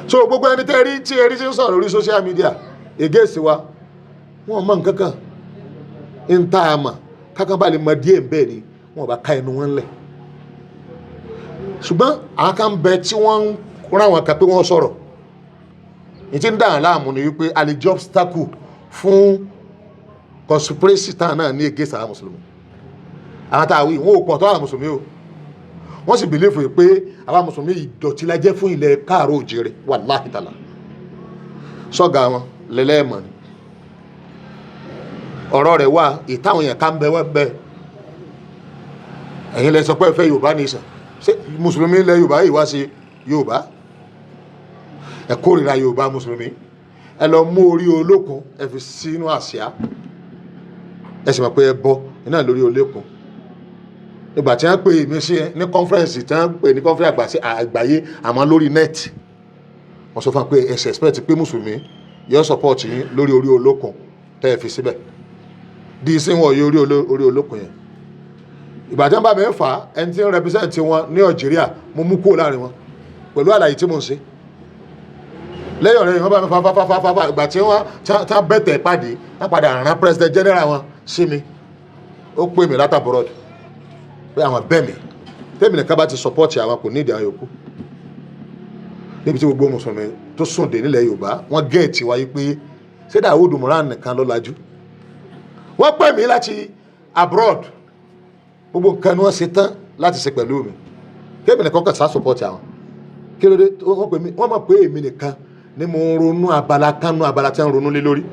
So gbogbo ẹni tẹ́ rí tí ẹ rí tí ń sọ̀rọ̀ lórí social media against wa, wọn mọ nǹkan kan ń tá a mọ̀ kákan bá lè mọ díẹ̀ bẹ́ẹ̀ ni wọn bá ká ẹnu wọn lẹ̀. Ṣùgbọ́n àwọn kan bẹ tí wọ́n ń rán àwọn kan pé wọ́n sọ̀rọ̀ ní tí ń dà wọ́n láàmú ni wípé a lè jẹ́ obstacle fún conspiracy táwọn náà ní against àwọn mùsùlùmí. Àwọn táwọn wí wọn ò pọ̀ tó àwọn mùsùlùmí o. Wọ́n sì believe pé àwọn mùsùlùmí ìdọ̀tí la jẹ́ fún ilẹ̀ káàró òjìrè. Wàláhì tàlà sọ́gà wọn lẹ́lẹ́mọ̀ ni ọ̀rọ̀ rẹ̀ wà ìtàwọn èèyàn ká ń bẹ wọ́n bẹ. Ẹ̀yin lẹ sọ pé ẹ fẹ́ Yorùbá nation. Ṣé mùsùlùmí ilẹ̀ Yorùbá yìí wá sí Yorùbá? Ẹ kórìíra Yorùbá mùsùlùmí. Ẹ lọ mú orí olókun, ẹ fi sínú àsíá, ẹ sì mọ̀ pé ẹ bọ iná lórí olókun. Ìgbà tí wọ́n pè mí sí ní conference, tí wọ́n pè ní conference àgbà sí àgbáyé, àmọ́ lórí net, wọ́n sọ fún wa pé ẹ ṣe expect pé mùsùlùmí yóò support yín lórí orí olókun tẹ́ ẹ fi síbẹ̀ di sí wọn yóò orí olókun yẹn. Ìgbà tí wọ́n bá mi ń fà á, ẹni tí ń represent wọn ní Algeria, mo mú kúrò láàrin wọn pẹ̀lú àlàyé tí mo ń ṣe. Lẹ́yìn ọ̀rẹ́ yìí, wọ́n bá mi fa fa fa fa fa. Ìgbà tí wọ́n tí wọ́n bẹ̀tẹ̀ pàdé, wọ́n padà rán president general wọn sí mi. Ó pè mí láti abroad pé àwọn bẹ́ẹ̀ mi tẹ́mi nìkan bá ti support àwọn, kò ní ìdí àwọn yòókù. Níbi tí gbogbo mùsùlùmí tó sùn dé nílẹ̀ Yorùbá, wọ́n gẹ̀ẹ́tì wáyé pé ṣé Dawud Moran nìkan ló lajú. Wọ́n pè mí láti abroad, gbogbo nǹkan ni wọ́n ṣe tán láti ṣe pẹ̀lú mi, kémi nìkan kàn sá support àwọn. Kí ló dé? Wọ́n pè mí, wọ́n mọ̀ pé èmi nìkan ni mo ń ronú abala kánú abala tí wọ́n ń ronú lé lórí,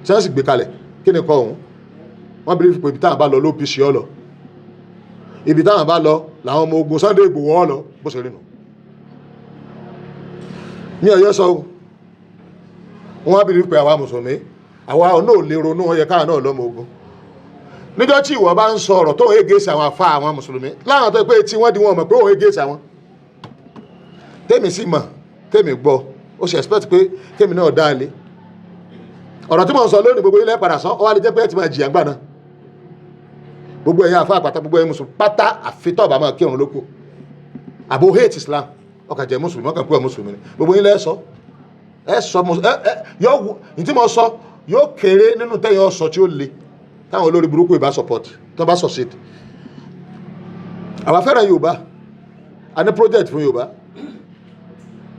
tí wọ́n sì gbé kalẹ̀. Kí ni kọ́ òun? Wọ́n bí pé ibi táwọn bá lọ lóPC ọ lọ, ibi táwọn bá lọ làwọn ọmọ ogun Sunday Igboho ọ lọ. Bó ṣe rí nù ní Ọ̀yọ́ sọ o. Wọ́n bí pé àwa mùsùlùmí, àwa náà ò lè ronú. Ó yẹ káwa náà lọ́mọ ogun. Níjọ́ tí ìwọ bá ń sọ ọ̀rọ̀ tó ń against àwọn afá àwọn mùsùlùmí láwọn tó pé tí wọ́n di wọn mọ̀ pé òun against àwọn, tèmi sì mọ̀, tèmi gbọ́, ó sì expect pé tèmi náà dá lé ọ̀rọ̀ tí mo ń sọ lónìí. Gbogbo ilẹ̀ padà sọ ọ wá lè jẹ́ pé ẹ ti máa jìyà ńgbà náà. Gbogbo ẹ̀yin àfa àpàtà, gbogbo ẹ̀yin mùsùlùmí pátá, àfitọ́ ọ̀bà máa kírun lóko àbò hate Islam, ọkàn jẹ́ mùsùlùmí, ọkàn pé ọ mùsùlùmí ni. Gbogbo yín lẹ́ sọ, ẹ sọ ẹ ẹ yóò ní tí mo sọ yóò kéré nínú tẹ́yìn ọ̀sọ̀ tí ó le táwọn olórí burúkú ìbá support tó bá succeed. Àwa fẹ́ràn Yorùbá, a ní project fún Yorùbá,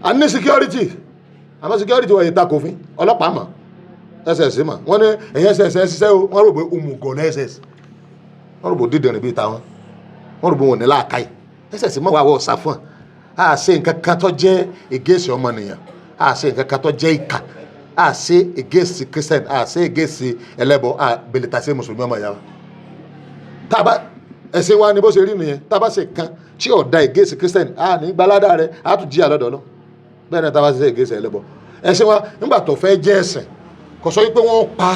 a ní security, àmọ́ security wọ̀nyí ta kòfin. Ọlọ́pàá mọ̀, SSS mọ̀. Wọ́n ní ẹ̀yìn SSS ṣiṣẹ́ o. Wọ́n rò pé òmùgọ̀ ní SS, wọ́n rò pé dídìrín bíi táwọn, wọ́n rò pé wọn ò ní làákàyè. SS mọ̀ wá wọ́ ọ̀sà fún à ṣe nǹkan kan tó jẹ́ against ọmọnìyàn, à ṣe nǹkan kan tó jẹ́ ìkà, à ṣe against Christian, à ṣe against ẹlẹ́bọ, à bèlètà sí mùsùlùmí ọmọ ìyá wa. Tá a bá ẹ̀sìn wa ni bó ṣe rí nìyẹn. Tá a bá ṣe kan tí ò da against Christian, à ní gbalada rẹ, à tún jí àlọ́dọ̀ lọ bẹ́ẹ̀ náà. Tá a bá ṣe against ẹlẹ́bọ, ẹ̀sìn wa nígbà tó fẹ́ jẹ́ ẹ̀sìn, kò sọ wípé wọ́n pa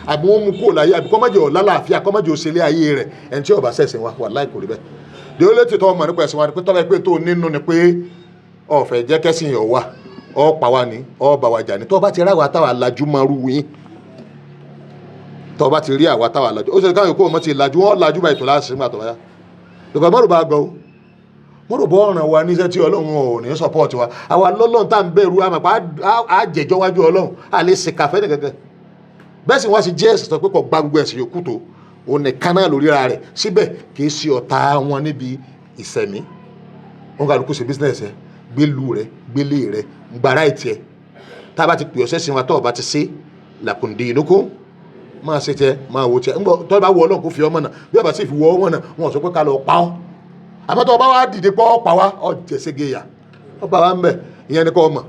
àbí wọ́n mú kúrò láyé àbí kọ́ má jẹ́ ọ̀la láàfíà, kọ́ má jẹ́ òṣèlé ayé rẹ̀. Ẹni tí ó bá ṣẹ̀sìn wa, wàláhì, kò rí bẹ́ẹ̀. The only thing tó mọ̀ nípa ẹ̀sìn wa ni pé tọ́ba pé tó nínú ni pé ọ̀fẹ́ jẹ́ kẹ́sìn yọ̀ wá, ọ̀ pa wá ní, ọ̀ bá wa jà ní. Tó bá ti rí àwa táwa lajú máa rú yín, tó bá ti rí àwa táwa lajú, ó ṣe káwọn yòókù ọmọ ti lajú, wọ́n lajú báyìí tó láti nígbà tó bá yá. Because mọ́rò bá gbọ́ mọ́rò bọ́ ọ̀ràn wa níṣẹ́ tí Ọlọ́run ò ní support wa. Àwa lọ́lọ́run tá à ń bẹ̀rù àmọ̀ pa á jẹ̀jọ́ wájú Ọlọ́run, à lè ṣèkà fẹ́ nìkankan. Bẹ́ẹ̀ sì wọ́n sì jẹ́ ẹ̀sìn tó pé kò gba gbogbo ẹ̀sìn yòókù tó òun nìkan náà lórí ra rẹ̀ síbẹ̀, kì í ṣe ọ̀tá wọn níbi ìsẹ̀mí. Wọn kàlùkù ṣe business ẹ, gbélu rẹ, gbélé rẹ, gbàrà ìtì ẹ. Tá a bá ti pè ọ́ sẹ́sìn wa, tó o bá ti ṣe làkùndé inúkú, máa ṣe tiẹ̀, máa wo tiẹ̀ ńgbọ́. Tó bá wọ Ọlọ́run kó fi ọmọ náà, bí ọba sì fi wọ ọmọ náà, wọn sọ pé ká lọ pa ọ́. Àmọ́ tó o bá wá dìde pọ́ pa wá, ọ jẹ́sẹ̀gẹ̀ yà ọ bá wa ń bẹ̀. Ìyẹn ni kò mọ̀.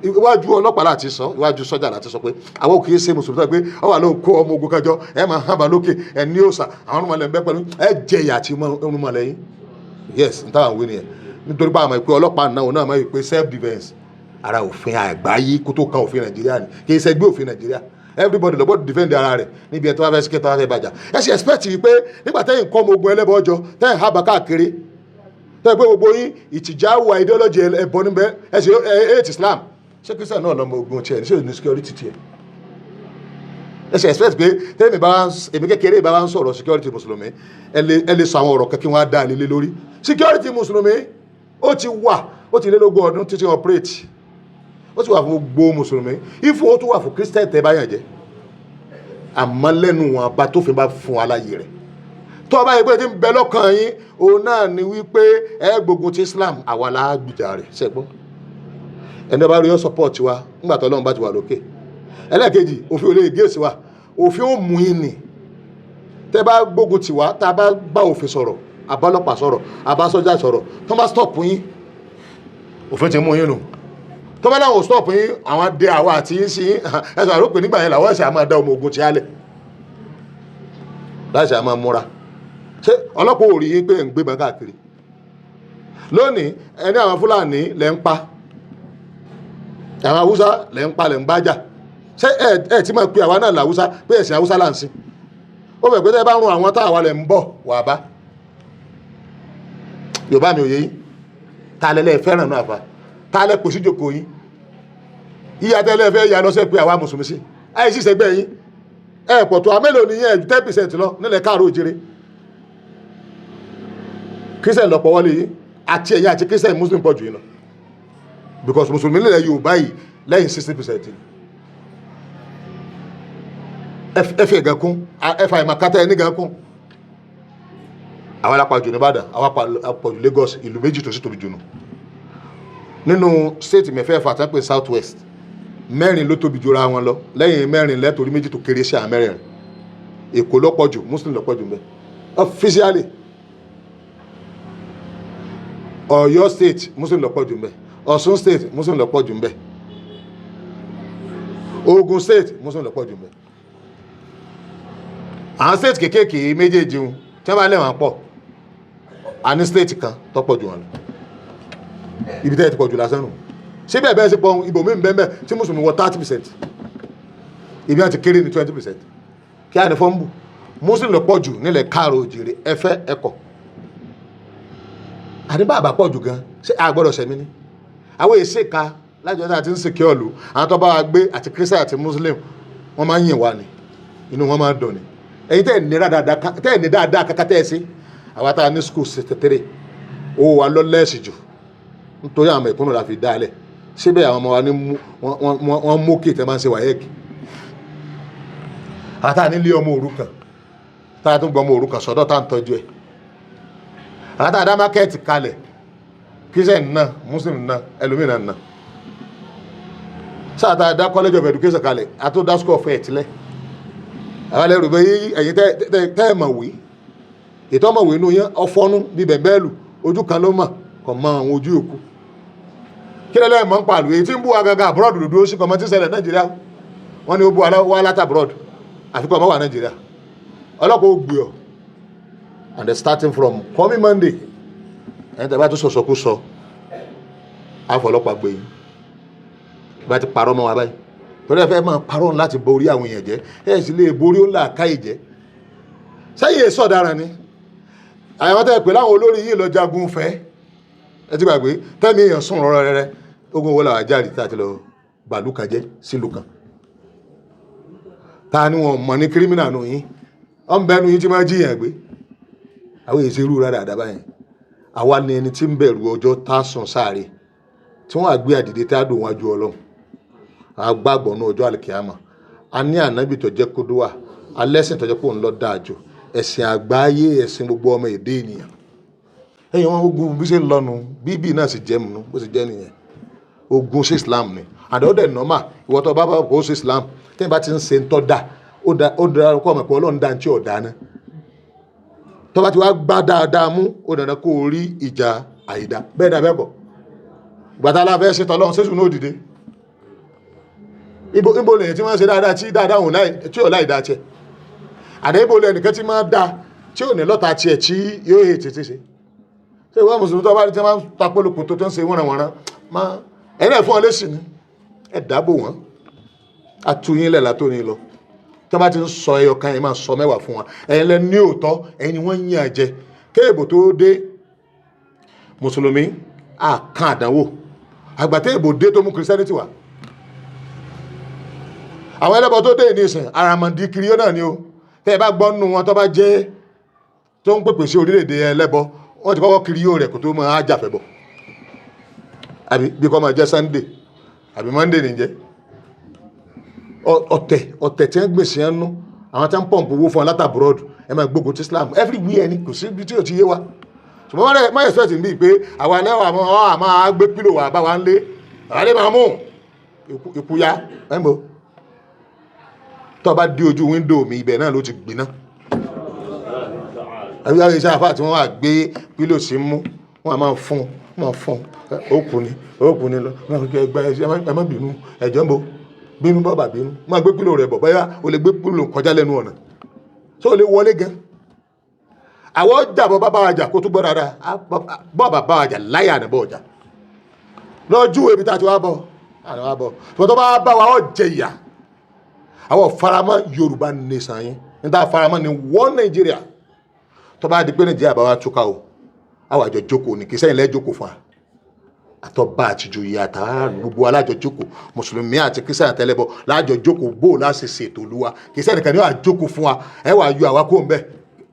Iwájú ọlọ́pàá láti sọ, iwájú sọ́jà láti sọ pé àwọn kì í ṣe mùsùlùmí tó pé ọ wà ló kó ọmọ ogun kájọ, ẹ máa hàn bá lókè ẹ ní òòsà àwọn ọmọlẹ̀ ń bẹ pẹ̀lú ẹ jẹ ìyà àti ọmọlẹ̀ yín. Yes, n táwọn wí nìyẹn, nítorí pé àwọn ìpè ọlọ́pàá náà náà máa ń pè self defence ara òfin àgbáyé kó tó kan òfin Nàìjíríà ni. Kì í ṣe gbé òfin Nàìjíríà, everybody ló gbọ́dọ̀ defend ara rẹ̀ níbi ẹ̀ tó bá fẹ́ síkẹ́, tó bá fẹ́ bàjá. Ẹ sì expect yìí pé nígbà tẹ́yìn kọ́ ọmọ ogun ẹlẹ́bọ ọjọ́, tẹ́yìn hábà káàkiri, tẹ́yìn pé gbogbo yín ìtìjáwò ideology ẹ̀bọ níbẹ̀, ẹ sì hate Islam. Ṣé Christian náà lọ́mọ ogun tiẹ̀ ní? Ṣé ní security tiẹ̀? Ẹ sì expect pé tẹ́mi bá èmi kékeré bá ń sọ̀rọ̀ security mùsùlùmí, ẹ lè sọ àwọn ọ̀rọ̀ kẹ́kẹ́ wọn á dá lé lórí security mùsùlùmí. Ó ti wà, ó ti lé lógún ọdún títí operate. Ó sì wà fún gbogbo mùsùlùmí, ifo ó tún wà fún Christian tẹ́ bá yàn jẹ́. Àmọ́ lẹ́nu wọn àbá tófin bá fún wa láyè rẹ̀, tó bá yẹ pé tí ń bẹ lọ́kàn yín, òun náà ni wípé ẹ gbógun ti Islam, àwa la gbìjà rẹ̀. Ṣẹ́gbọ́n ẹni bá rí ọ support wa nígbà tó Ọlọ́run bá ti wà lókè. Ẹlẹ́ẹ̀kejì, òfin ò lè gé wa, òfin ò mú yín ni. Tẹ́ bá gbógun tì wá, tá a bá bá òfin sọ̀rọ̀, àbá ọlọ́pàá sọ̀rọ̀, àbá sọ́jà sọ̀rọ̀, tó bá stop yín, òfin ti mú yín nù. Tó bá láwọn ò stop yín, àwọn dé àwa àti yín sí yín. Ẹ̀sùn àròpé nígbà yẹn làwọn ẹ̀sẹ̀ àmọ́ dá ọmọ ogun ti álẹ̀ láti àmọ́ múra. Ṣé ọlọ́pàá ò rí yín pé ń gbébọn káàkiri lónìí? Ẹni àwọn Fúlàní lẹ́ ń pa, àwọn Haúsá lẹ́ ń pa, lẹ́ ń bájà. Ṣé ẹ ẹ tí máa pe àwa náà làwúsá, pé ẹ̀sìn Haúsá là ń sìn? Ó fẹ́ pé tẹ́ bá ń run àwọn táwa lẹ̀ ń bọ̀ wà bá. Yorùbá mi ò yé yín. Ta lẹ́lẹ́ fẹ́ràn náà fa? Ta lẹ́ pòsí jòkó yín? Yíya tẹ́lẹ̀ fẹ́ ya lọ́sẹ̀ pé àwa mùsùlùmí sí àyè sí ìṣẹ́gbẹ́ yín. Ẹ pọ̀ tó àmélòó ni yẹn ju 10% lọ nílẹ̀ káàró òjèrè. Christian lọ́pọ̀ wọlé yín, àti ẹ̀yin àti Christian, Muslim pọ̀ jù yín lọ, because mùsùlùmí nílẹ̀ Yorùbá yìí lẹ́yìn 60%. Ẹ fi ẹ̀gàn kún, ẹ fa ìmọ̀kátà ẹ ní gan kún. Àwọn alápàjù ní Ìbàdàn, àwọn apọ̀jù Lagos, ìlú méjì tó sì tóbi jù nù nínú state mẹ́fẹ̀ẹ̀fà tán pé South West. Mẹ́rin ló tóbi jura wọn lọ. Lẹ́yìn mẹ́rin lẹ́tọ̀rí méjì tó kéré sí àwọn mẹ́rin. Èkó ló pọ̀ jù, Muslim ló pọ̀ jù mbẹ́ officially. Ọ̀yọ́ State, Muslim ló pọ̀ jù mbẹ́. Ọ̀ṣun State, Muslim ló pọ̀ jù mbẹ́. Ogun State, Muslim ló pọ̀ jù mbẹ́. Àwọn state kéékèèké méjèèjì ń tí wọ́n bá lẹ́wọ̀n pọ̀, a ní state kan tó pọ̀ jù wọn lọ. Ibi tẹ́ ẹ ti pọ̀ jù lásán nù. Síbẹ̀ bẹ́ẹ̀ sí pọ̀, ibòmí ń bẹ́ẹ̀ tí mùsùlùmí wọ 30%, ibi àti kéré ní 20%. Kí á ní fọ́nbù Muslim ló pọ̀ jù nílẹ̀ káàró òjìrè. Ẹfẹ́ ẹkọ̀ àní bàbá pọ̀ jù gan. Ṣé a gbọ́dọ̀ sẹ̀mí ni? Àwọn èsì ka lájọ tí a ti ń sèké ọ̀lù. Àwọn tó bá wa gbé, àti Christian àti Muslim, wọ́n máa ń yìn wá ni, inú wọn máa ń dùn ni. Ẹ̀yin tẹ́ ẹ̀ ní dáadáa kàkà tẹ́ ẹ sí. Àwa tá a ní school 63, owó wa lọ lẹ́ẹ̀sì jù nítorí àwọn ìkúnnù la fi dá a lẹ̀ síbẹ̀. Àwọn ọmọ wa ní wọ́n mú kí tẹ́ máa ń ṣe WAEC. Àwa tá a nílé ọmọ òrukàn, tá a tún gbọ́ ọmọ òrukàn sọ́dọ̀, tá a ń tọ́jú ẹ̀. Àwọn tá a dá market kalẹ̀, Christian náà, Muslim náà, ẹlòmíràn náà. Sáà tá a dá College of Education kalẹ̀, a tó dá School of Health lẹ̀. Àwọn ẹlẹ́rù bẹ́ ẹ̀yin tẹ́ ẹ̀ mọ̀ wí, ètò ọmọwé inú yẹn ọfọ́nú bíi bẹ̀bẹ́ẹ̀lù, ojú kan ló mọ̀, kò mọ àwọn ojú yòókù. Kí lẹ́lẹ́ mọ̀ ń pàlù èyí tí ń bú wa gangan abroad dúdú sí kọmọ tí ń ṣẹlẹ̀ Nàìjíríà. Wọ́n ní ó bú wa láti abroad, àfikún ọmọ wà Nàìjíríà, ọlọ́pàá ó gbé ọ. And starting from coming Monday, ẹni tẹ́ bá tún sọ̀sọ̀ kú sọ, àfọlọ́pàá gbé yín. Bá ti parọ́ mọ́ wa báyìí, torí ẹ fẹ́ máa parọ́ láti borí àwọn èèyàn jẹ́, ẹ sì lè borí ó là káyè jẹ́ sẹ́yìn. Èso ọ̀daràn ni àwọn tẹ́ pè láwọn olórí yìí lọ jagun fẹ́. Ẹ ti gbàgbé tẹ́mi èèyàn sùn rọrọ rẹrẹ. Ogun wo làwọn ajáre tí a ti lọ bàlú kan jẹ́ sílùú kan? Ta ni wọn mọ̀ ní criminal nù yín? Ọ̀n bẹ́nu yín tí máa jíyàn gbé. Àwọn èsì irú rárá àdá báyẹn. Àwa ni ẹni tí ń bẹ̀rù ọjọ́ tá a sùn sáré, tí wọ́n á gbé àdìdé tá a dùn wájú Ọlọ́run. Àgbàgbọ́ ní ọjọ́ àlìkíyàmà. A ní ànábì tó jẹ́ kódówà alẹ́sìn tó jẹ́ kó ń lọ dáa jù, ẹ̀sìn àgbáyé, ẹ̀sìn gbogbo ọmọ èdè ènìyàn. Ẹ̀yìn wọn ogun bí ṣe ń lọ́nu bíbí náà sì jẹ́ mu bó ṣe jẹ́ nìyẹn. Ogun sí Islam ni àdó dẹ̀ normal. Ìwọ tó bá bá kó sí Islam, tẹ́yìn bá ti ń ṣe ń tọ́ da, ó da, ó da kó ọmọ pé Ọlọ́run dá ní tí ò dáa ná. Tó bá ti wá gbá dáadáa mú, ó dandan kó o rí ìjà àìdá. Bẹ́ẹ̀ dà bẹ́ẹ̀ bọ̀. Gbàtà aláfẹ́ ṣe tọ́lọ́run ṣéṣù náà dìde. Ibo ibo lèyìn tí wọ́n ṣe dáadáa tí dáadáa òun láì tí ò láì dá tiẹ̀ àdé? Ibo lẹ́nìkan tí máa dá tí ò ní lọ́ta tiẹ̀ tí yóò hè tètè ṣe? Ṣé ìwọ mùsùlùmí tó bá rí tí wọ́n máa ń tapólòpò tó ń ṣe wọ́nranwọ̀nran máa ẹ̀yin náà fún ọ lẹ́sìn ni, ẹ dáàbò wọ́n, atúyín lẹ̀ látòní lọ. Tí wọ́n bá ti ń sọ ẹyọ kan, ẹ máa sọ mẹ́wàá fún wọn. Ẹ̀yin lẹ ní òótọ́, ẹ̀yin ni wọ́n ń yàn jẹ. Kéèbò tó dé, mùsùlùmí àkàn àdánwò. Àgbàtẹ́ èbò dé tó mú Christianity wá, àwọn ẹlẹ́bọ tó dé ní ìsìn aramọ̀dí kiri náà ni o. Tẹ́ ẹ bá gbọ́ nínú wọn tó bá jẹ́ tó ń pèpè sí orílẹ̀-èdè ẹlẹ́bọ, wọ́n ti kọ́kọ́ kiri yóò rẹ̀ kó tó máa jàfẹ́ bọ̀, àbí bí kò máa jẹ́ Sunday. Àbí Monday nìjẹ́. Ọ̀tẹ̀ ọ̀tẹ̀ tí wọ́n gbèsè ẹ̀ nú, àwọn tí wọ́n pump owó fún ọ láti abroad, ẹ máa gbógun ti Islam everywhere ni. Kò sí ibi tí ò ti yé wa. Ṣùgbọ́n wọ́n rẹ̀ má expect bí pé àwa ẹlẹ́wà àmọ́ àmọ́ gbé pillow wà bá wa ń lé, àwa lè máa mú ikú ya ẹ̀ ń bọ̀. Tó bá dé ojú window mi, ibẹ̀ náà ló ti gbiná. Àbí àwọn iṣẹ́ àfáà tí wọ́n wà gbé pillow sí mú, wọ́n á máa fún, wọ́n máa fún, ó kù ni, ó kù ni lọ. Ẹ má bínú, ẹ̀jọ̀ ń bo bínú, bọ́ọ̀bà bínú, máa gbé pillow rẹ̀ bọ̀. Bóyá o lè gbé pillow kọjá lẹ́nu ọ̀nà tó o lè wọlé gan. Àwọn ọjà bọ́ bá bá wa jà, kó tó gbọ́ dáadáa, bọ́ọ̀bà bá wa jà láyà ní bọ́ ọjà lọ́jú ebi tá a ti wá bọ̀, àná wá bọ̀. Tó bá bá wa, ọ jẹ ìyà. Àwọn faramọ́ Yorùbá nation yín níta, faramọ́ ni one Nigeria. Tó bá di pé Nàìjíríà bá wa túká o, àwọn àjọ jókòó ní kì í sẹ́yìn lẹ́jọ́kòó fún wa, àtọ́ba àtijọ́ àtàrà gbogbo alájọ jókòó, mùsùlùmí àti kírísítẹ́nì àtẹlẹ́bọ lájọ jókòó bó o láṣẹ ṣètò olúwa. Kì í sẹ́yìn nìkan ni wàá jókòó fún wa, ẹ wàá yọ àwa kó ń bẹ̀.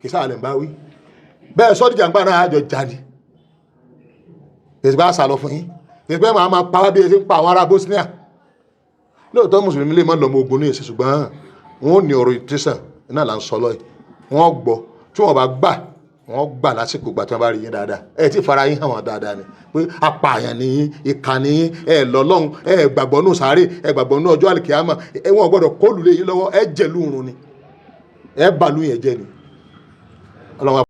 Kì í sáà lè ń bá wí bẹ́ẹ̀. Sọ́díjà ń gbà náà, àjọ jáde, kì í bá sá lọ fún yín, kì í pẹ́ máa máa pa wá bí ẹ ṣe ń pa àwọn ará Bosnia. Lóòótọ́, mùsùlùmí lè má lọ́mọ ogun ní èsì, ṣùgbọ́n wọn ò ní ọ̀rọ̀ ìtẹ́sàn náà là ń sọ lọ́yìn. Wọ́n gbọ́ tí wọ́n bá gbà, wọ́n gbà lásìkò gbà tí wọ́n bá rí yín dáadáa. Ẹ ti fara yín hàn wọ́n dáadáa ni pé apààyàn ni yín, ìkà ni yín, ẹ lọ́lọ́run, ẹ gbàgbọ́ nù sáré, ẹ gbàgbọ́ nù ọjọ́ àlìkìyàmà. Ẹ wọ́n gbọ́dọ̀ kóòlù lé yín lọ́wọ́. Ẹ jẹ̀lú òrùn ni, ẹ bàlú yẹn jẹ́ ni. Ọlọ́run.